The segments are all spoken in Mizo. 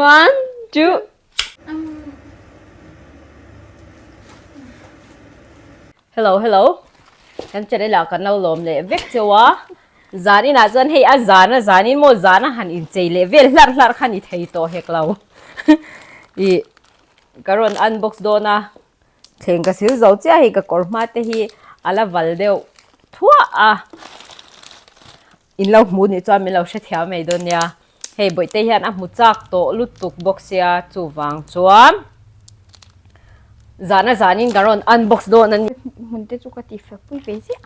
One, two. Hello, hello. Kan channel ah kan lo lawm leh vek cheu a. Zan inah chuan hei a zan a zan in maw zan a han inchei leh vel hlarh hlarh kha ni thei tawh hek lo. I ka rawn unbox dawn a. Thleng ka sil zo chiah hei ka kawr hma te hi a la val deuh thuah a. In lo hmu nih chuan min lo hrethiam mai dawn nia. Hei Bawihte hian a hmu chak tawh lutuk bawk sia chuvang chuan zana zanin ka rawn unbox dawn a ni. Hmun te chu ka ti fel pui ve ziah.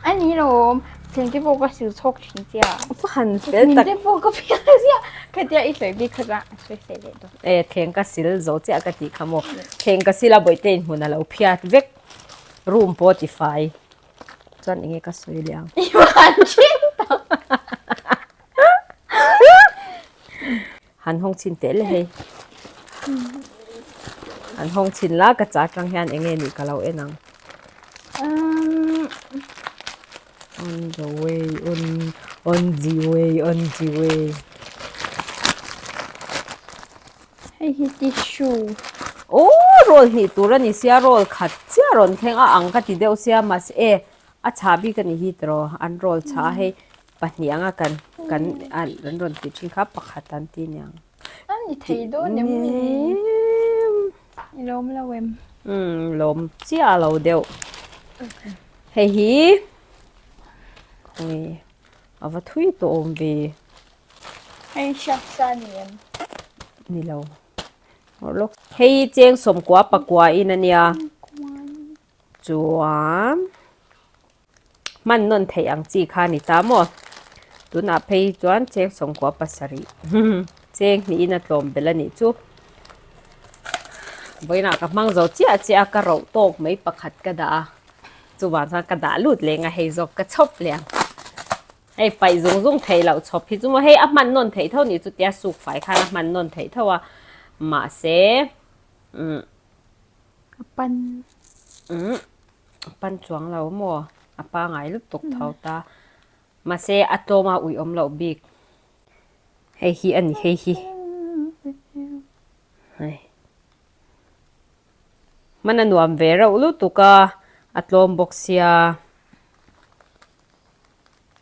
A ni lawm, thleng te pawh ka sil chhawk thin chiah. Ka han fel tak. Hmun te pawh ka phiar ziah. Khatia i sawi bik kha chuan a sawi sawi leh dawn. E thleng ka sil zo chiah ka tih kha maw. Thleng ka sil a Bawihte in hmun a lo phiat vek. Room pawh ti fai. Chuan enge ka sawi leh ang. I van thin tak. Han hawng chhin teh le hei. Han hawng chhin la ka cha tang hian enge nih ka lo en ang. On the way on on the way on the way. Hei hi tissue. Aw roll hnih tur a ni sia roll khat chiah rawn thleng a ang ka ti deuh sia mahse e a chhah bik a ni hi tiraw an roll chhah a hei pahnih anga kan kan an rawn tih thin kha pakhat an ti aniang. A ni thei dawn em ni? I lawm lo em? Umm lawm chiah lo deuh. Hei hi khawi a va thui tawh awm ve. Hei hriat sa ni em? Ni lo. Ngawrh lawk. Hei cheng sawmkua pakua in a nia. Chuan hman nawn theih ang chi kha a ni ta maw? Tunah phei chuan cheng sawmkua pasarih cheng hnihin a tlawm belh a nih chu. Vawiinah ka hmang zo chiah chiah a, ka roh tawk mai pakhat ka dah a. Chuvang chuan ka dah lut leng a, hei zawk ka chhawp leh ang. Hei paih zung zung theih loh chhawp hi chu maw hei a hman nawn theih tho nih chutia suk fai khan a hman nawn theih tho a mahse umm A pan umm a pan chuang lo maw a pangai lutuk tho ta mahse a tlawm a ui awm loh bik hei hi a ni hei hi hei. Hman a nuam ve reuh lutuk a, a tlawm bawk sia.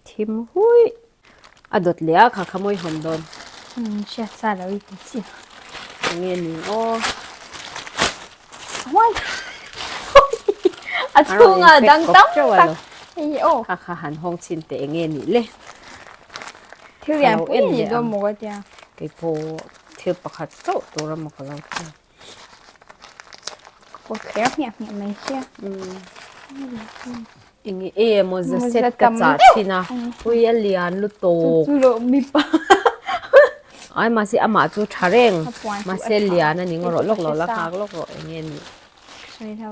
Thim hui. A dawt leh a, kha kha mawi hawn dawn. Umm, hriat sa lo i ti chiah. Enge ni aw. Huai. A chhungah dang tam tak. Hei aw. Kha kha han hawng chhin teh enge nih le. Thil lian pui a ni dawn maw ka tia. Keipawh thil pakhat chauh tur a maw ka lo ti. Ka thler hmiah hmiah mai sia. Enge e mawza set ka chah thin a ui a lian lutuk. Chu lo mipa. Ai mahse amah chu tha reng mahse lian a ni ngawt rawh lawk lo la nghak lawk rawh enge ni. Sawi lo.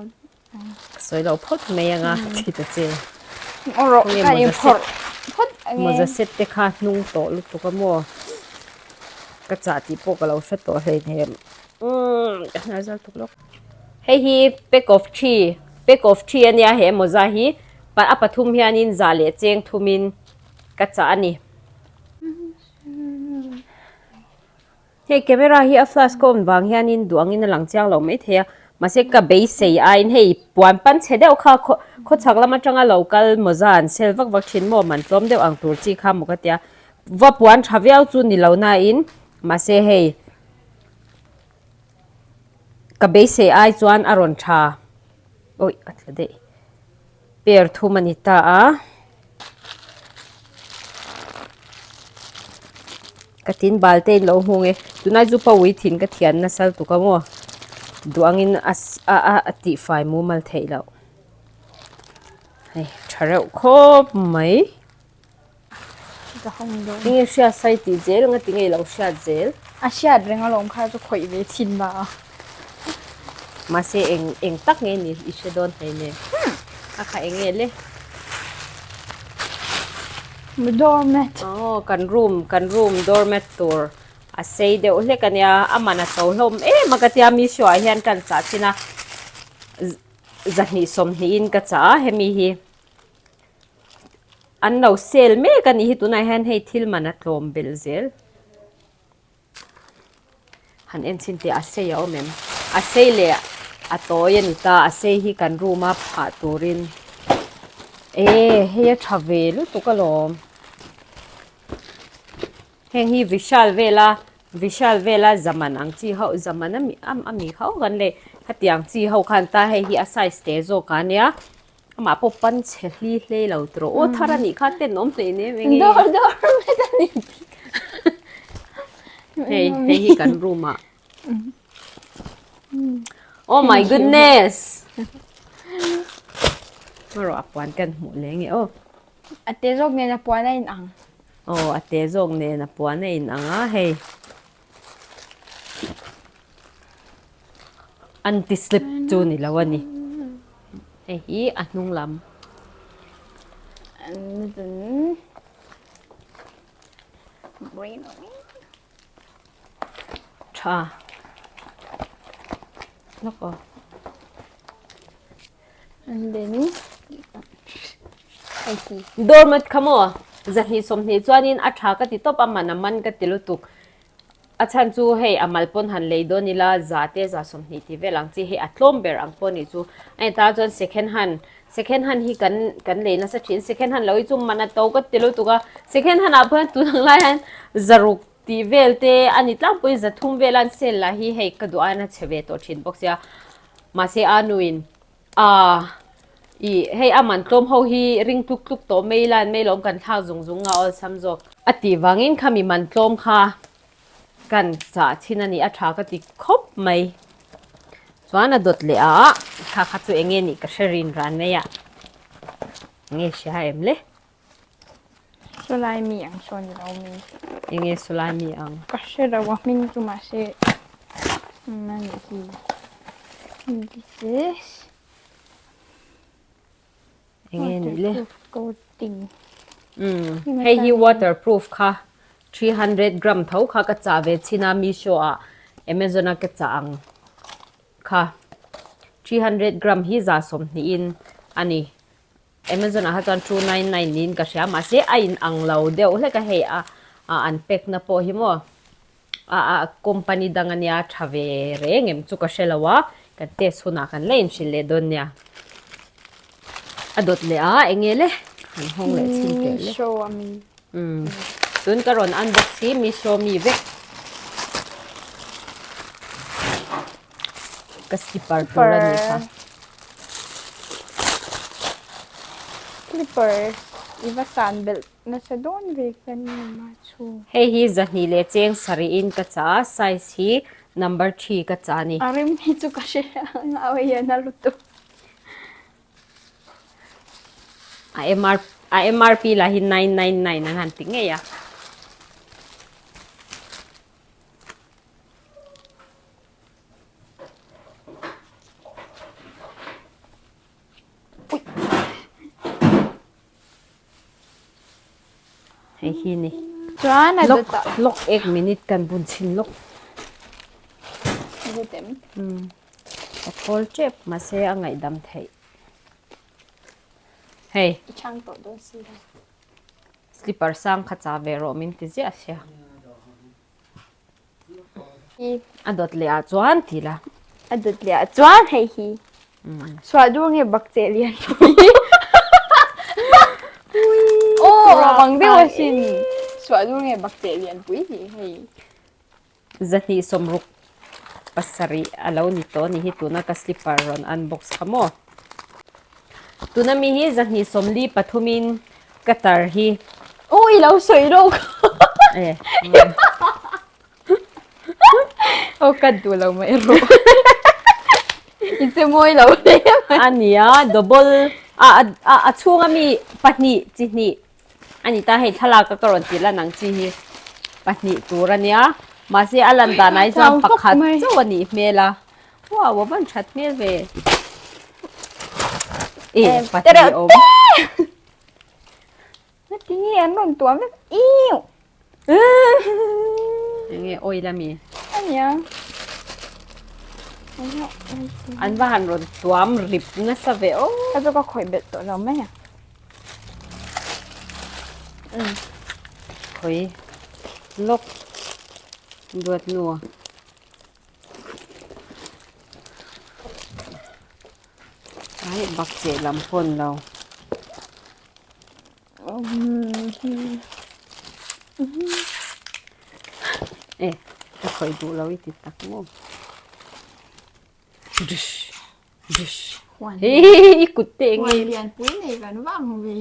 Sawi lo phawt mai anga ti ta che. Ngawt rawh ka in phawrh phawt ange. Mawza set te kha hnung tawh lutuk a maw. Ka chah tih pawh ka lo hre tawh hleihnem. Umm ka hnar zal tuk lawk. Hei hi pack of three pack of three ania he mawza hi a pathum hianin za leh cheng thumin ka chah a ni. Hei camera hi a flash ka on vang hianin duh angin a lang chiang lo maithei a mahse ka beisei aiin hei puan pan chhe deuh kha khawchhak lam atanga lo kal mawza an sel vak vak thin maw man tlawm deuh ang tur chi kha maw ka tia va puan tha viau chu ni lo nain mahse hei Ka beisei ai chuan a rawn tha awih a tla daih pair thum a ni ta a ka tin bal te in lo hmung e tunai chu pawi thin ka thian nasa lutuk a maw duh angin a a a tihfai mumal theih loh hei tha reuh khawp mai. Enge hriat sai tih zel anga tinge ilo hriat zel? A hriat reng alawm kha chu khawih ve thin va a. Mahse eng eng tak nge ni i hre dawn hlei nen. A kha enge le? Doormat. Aw kan room kan room doormat tur a sei deuh hlek ania a man a to hlawm em a ka tia Meesho ah hian kan chah thin a zahnih sawmhnihin ka chah a hemi hi. An lo sel mek a nih hi tunah hian hei thil man a tlawm belh zel. Han en chhin teh a sei a awm em? A sei leh a tawi a ni ta, a sei hi kan room a phah turin e hei a tha ve lutuk alawm. Heng hi Vishal vela Vishal vela zaman ang chi ho zaman ami ami ho kan leh hetiang chi ho khan ta hei hi a size te zawk a nia amah pawh pan chhe hli hlei lo tur aw thar a nih kha tenawm hlei nem eng nge Dawr dawr mai ta ni hei hei hi kan room ah oh my goodness hmarawh a puan kan hmuh leh nge aw A te zawk nen a puan a in ang. Aw a te zawk nen a puan a in ang a hei. Anti slip chu ni lo a ni. Hei hi a hnung lam. Tha. Lawk aw. And then hei hi. Doormat kha maw? 2 20 chuanin a tha ka ti tawp a man a man ka ti lutuk. A chhan chu hei a mal pawn han lei dawn ila 100 te 120 tih vel ang chi hei a tlawm ber ang pawh nih chu. A inta chuan second hand second hand hi kan kan lei nasa thin second hand lo hi chu man a to ka ti lutuk a second hand ah pawh hian tun ang lai hian zaruk tih vel te a ni tlangpui 300 vel an sale lah hi hei ka duh aiin a chhe ve tawh thin bawk sia mahse a nuin Aaa ih hei a man tlawm ho hi ring tluk tluk tawh mai ila an mai lawm kan thlak zung zung a awlsam zawk. A tih vangin khami man tlawm kha kan chah thin a ni a tha ka ti khawp mai. Chuan a dawt leh a kha kha chu enge nih ka hre rin ran mai a enge hria em le. Sawlai mi ang saw ni lo mi. Enge sawlai mi ang? Ka hre lo a hming chu mahse a nih hi. This is Enge nih le? Waterproof coating. Umm hei hi waterproof kha 300 gram tho kha ka chah ve chin a Meesho ah Amazon a ka chah ang kha 300 gram hi 120 in a ni. Amazon ah kha chuan 299 niin ka hria mahse a in ang lo deuh hlek a hei a a an pack na pawh hi maw a a company dang ania tha ve reng em chu ka hre lo a kan test hunah kan la inhrilh leh dawn nia a dawt leh a eng nge le han hawng leh chhin teh le Meesho a mi umm tun ka rawn unbox hi Meesho mi vek Ka slipper tur a ni kha. Slipper i va san belh nasa dawn ve ka ni ma chu. Hei hi 200 leh cheng sarih in ka chah a, size hi number 3 ka chah a ni. A rem hi chu ka hre ang a awih a lutuk. A MR a MRP lah hi 999 an han ti ngei a. Hei hi ni. Chuan a Lok lok ek minute kan bun chhin lok. Butem. Um. A khawl tep mahse a ngaihdam theih. Hei. I chang tawh dawn si lo. Slipper sang kha cha ve rawh min ti ziah sia. A dawt leh ah chuan ti la. A dawt leh ah chuan hei hi. Suah dur nge bak che lian pui. Oh, bang deuh asin. Suah dur nge bak che lian pui hi hei. 260 a lo ni tawh a ni hi tuna ka slipper rawn unbox kha maw. Tuna mi hi 243 in ka tar hi. Aw i lo sawi lo kha. E. Aw ka duh lo mai rawh. I che mawi lo hle mai. A nia double a a a chhunga mi pahnih chi hnih A ni ta hei thlalak a ka rawn tih lan ang chi hi pahnih tur a nia mahse a lan dan ah hi chuan pakhat chauh a nih hmel a wow a van that hmel ve e pahnih awm tinge an rawn tuam vek iu enge oil ami a nia an va han rawn tuam rip nasa ve aw ka chu ka khawih belh tawh lo mai a Khawi lawk duat nu. Ai bak cheh lam pawn lo. E ka khawih duh lo i ti tak maw. I kut te eng nge? Lianpui nei van vang ve.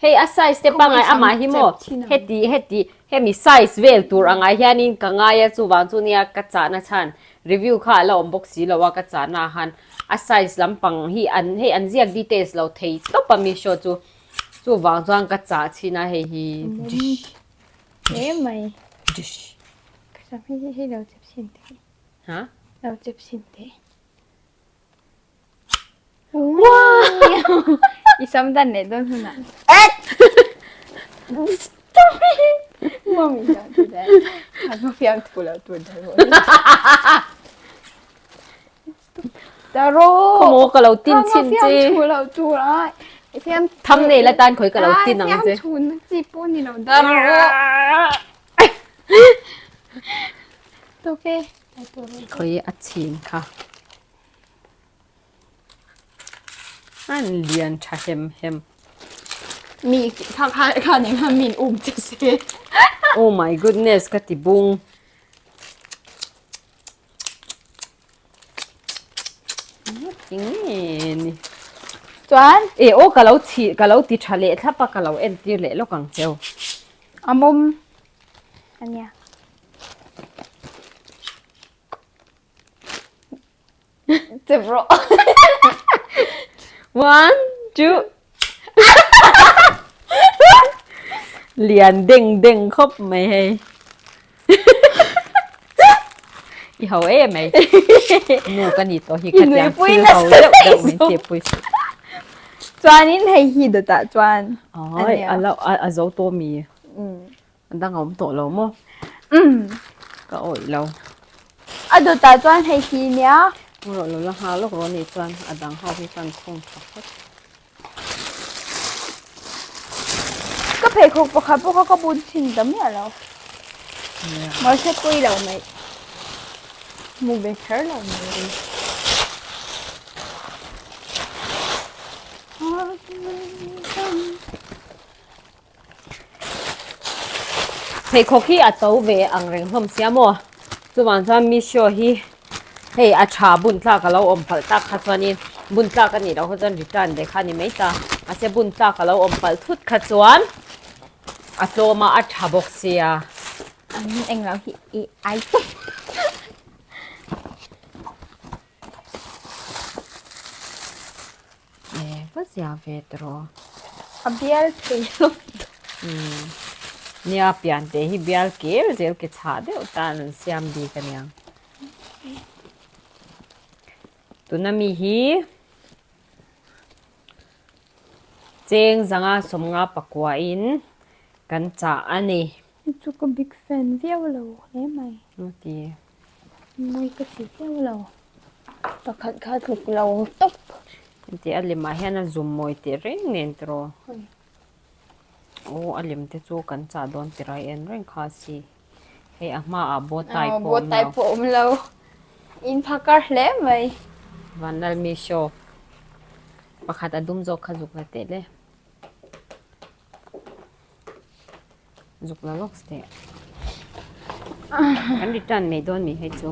Hei a size te pangai amah hi maw heti heti hemi size vel tur angah hianin ka ngai a chuvang chu nia ka chahna chhan review kha a la awm bawk si lo a ka chahna ah khan a size lampang hi an hei an ziak details lo thei tawp a Meesho chu chuvang chuan ka chah chhin a hei hi Hle mai. Ka sam hi hei lo chep chhin teh. Ha? Lo chep chhin teh. I sam dan leh dawn hunah. Mummy don't do that. A va fiam thu lo tur dal rawh. Taro. Khaw ka lo tin chin che. Fiam thu lo tur a. Fiam thumbnail atan khawi ka lo tin ang che. Fiam thu na chi pawh ni lo dar rawh. Tawk e. Khawi a chhin kha. An lian tha hem hem. Mi kha kha kha nen khan min um che se. Oh my goodness ka ti bung. Nge ni. Chuan e aw ka lo chhi ka lo ti tha leh thlap a ka lo en tir leh lawk ang cheu. A mawm ania. Chep rawh. One, two. Lian deng deng khawp mai hei. I ho em mai. Nu ka ni tawh hi ka tiang thil ho deuh deuh min ti pui suh. Chuanin hei hi dawtah chuan. Ai, a lo a zo tawh mi. A dang a awm tawh lo maw? Ka awih lo. A dawtah chuan hei hi nia. Rawh lo la nghal lawk rawh nih chuan a dang ho hi chuan khung tha phawt. Ka pheikhawk pakhat pawh kha ka bun chhin ta miah lo. Mahse pui lo mai. Hmu ve kher lo mai. Pheikhawk hi a to ve ang reng hlawm sia maw? Chuvang chuan Meesho hi hei a tha bun tlak a lo awm palh tak kha chuanin bun tlak a nih loh kha chuan return leh kha a ni mai ta. Mahse bun tlak a lo awm palh thut kha chuan a tlawm a, a tha bawk sia. An englo hi i ai tawp. E va zia ve tawh. A bial thei lo. Umm nia pian te hi bial kel zel ke chhah deuh tan an siam bik aniang. Tuna mi hi cheng zanga sawmnga pakua in kan chah a ni. Hei chu ka big fan viau lo hle mai. Ti. Mawi ka ti viau lo. Pakhat kha tluk lo tawp. Heti a lemah hian a zum mawi teh reng nen tiraw. Aw a lem te chu kan chah dawn tira i en reng kha si. Hei a hmaah bow tie pawh awm lo. Bow tie pawh awm lo. In phakar hle mai. Vanlalmi show. Pakhat a dum zawk kha zuk la teh le. Zuk la lawk teh. Kan return mai dawn mi hei chu.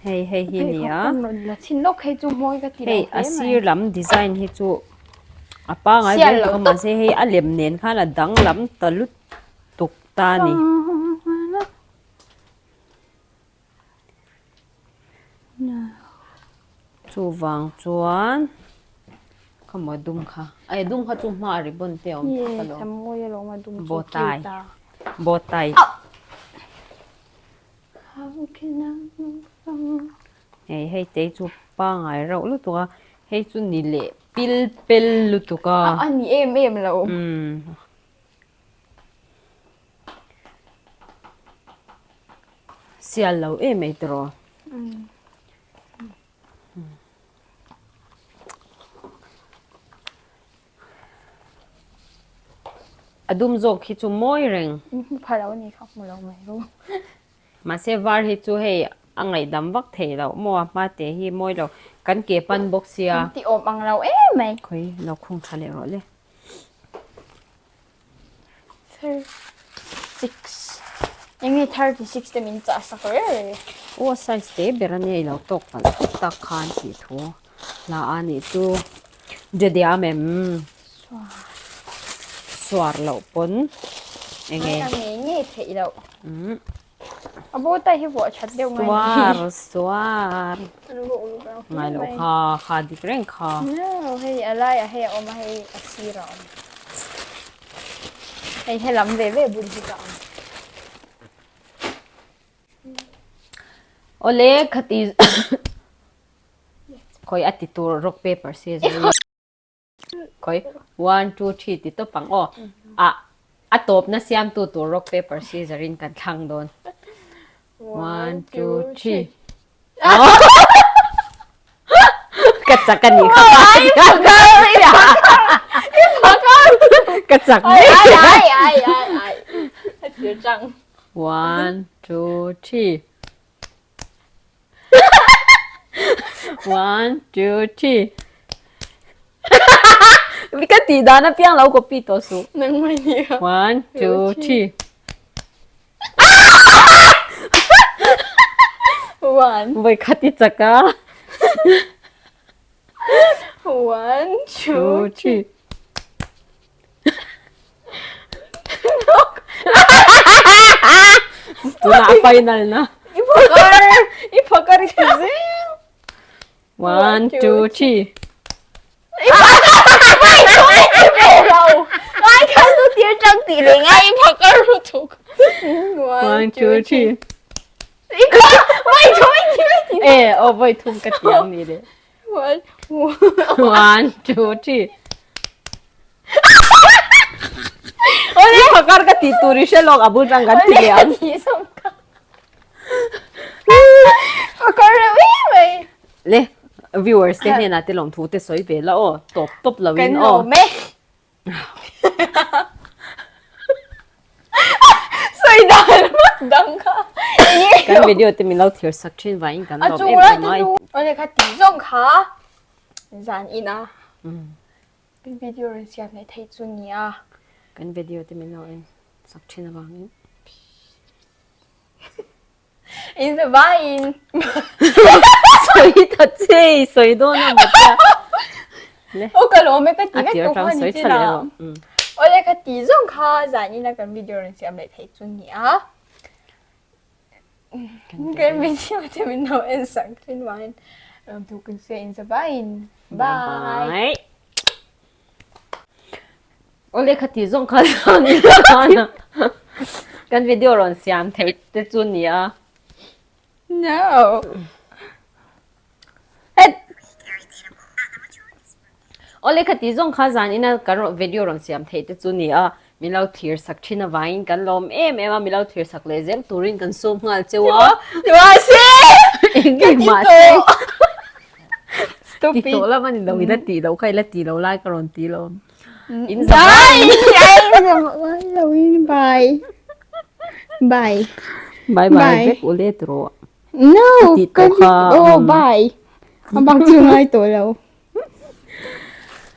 Hei hei hi nia. Hei a sir lam design hi chu a pangai vel bawk a mahse hei a lem nen khan a danglam ta lutuk ta a ni. Chuvang chuan kha maw dum kha ai dum kha chu hma ribbon te a awm thak alawm bow tie bow tie hei hei te chu pangai reuh lutuk a hei chu ni leh pil pel lutuk a a ni em em lo Sial lo em ei tiraw? A dum zawk hi chu mawi reng. Hmu pha lo a ni kha hmu lo mai ru. Mahse var hi chu hei a ngaihdam vak thei loh maw a hma te hi mawi lo kan ke pan bawk sia. Kan ti awm ang lo em mai. Khawi lo khung tha leh rawh le. 36 Enge 36 te min chah sak reng reng e. Aw size te ber a nia i lo tawk palh tawk tak khan tih thu hla a nih chu Jadiam em suar loh pawn enge a ngei ngei theih loh a bo tai hi vuah that deuh ngai suar suar ngai loh kha kha dik reng kha no hei a laiah hei a awm a hei a sir a awm hei helam ve ve bul hi ka awm Awle khati khawi a ti tur rock paper scissors Khawi one two three ti tawp ang aw. A a tawpna siamtu tur rock paper scissor in kan thlang dawn. One two three. Ka chak a nih kha. Ka chak mai. Ai ai ai ai ai. One two three. One, two, three. Ka tih dan apiang lo copy tawh suh. Nang mai nia. One, two, three. One. Vawi khat i chak a. One, two, three. Tunah a final na. I phakar! I phakar i ti zel. One, two, three. Ngai kha chu tir tang tih leh ngai i phakar lutuk. One, two, three. I vai thum i ti vai ti. Eh, oh vai thum ka ti ang ni le. One, One, two, three. Oi, phakar ka ti tur i hre lawk a bul tang kan ti leh ang. Phakar reuh em mai. Le, viewers te hnenah te lawmthu te sawi ve la aw, tawp tawp lo in Kan aw. lawm e. Sawi dan vak dang kha. Kan video te min lo thlir sak thin vangin kan lawm em em mai. Awle kha tih zawng kha zan in a. Kan video rawn siam leh theih chu nia. Kan video te min lo en sak thin avangin. In zavaiin. Sawi ta che, sawi dawn a maw tia. Le. Aw ka lawm e ka ti A vek tir tawh atang kha ni sawi chin tha leh a. rawh. Awle ka ti zawng kha zanin a kan video rawn siam leh theih chu nia. Kan video te min lo en sak thin vangin lawmthu kan sawi in zavaiin. Bye. Bye. Awle kha ti zawng kha chuan i tan a. Kan video rawn siam theih te chu nia. No. Awle kha ti zawng kha zan ina kan video rawn siam theih te chu nia. Min lo thlir sak thin avangin kan lawm em em a, min lo thlir sak leh zel turin kan sawm nghal cheu a. Mahse! Eng nge mahse? Stupid. Ti tawh lam a ni lo, i la tih loh kha i la tih loh lai ka rawn ti lo. In Bye! Bye! Bye! Bye bye vek u let rawh. No! Ti tawh kha. Oh bye! A bak chu ngai tawh lo.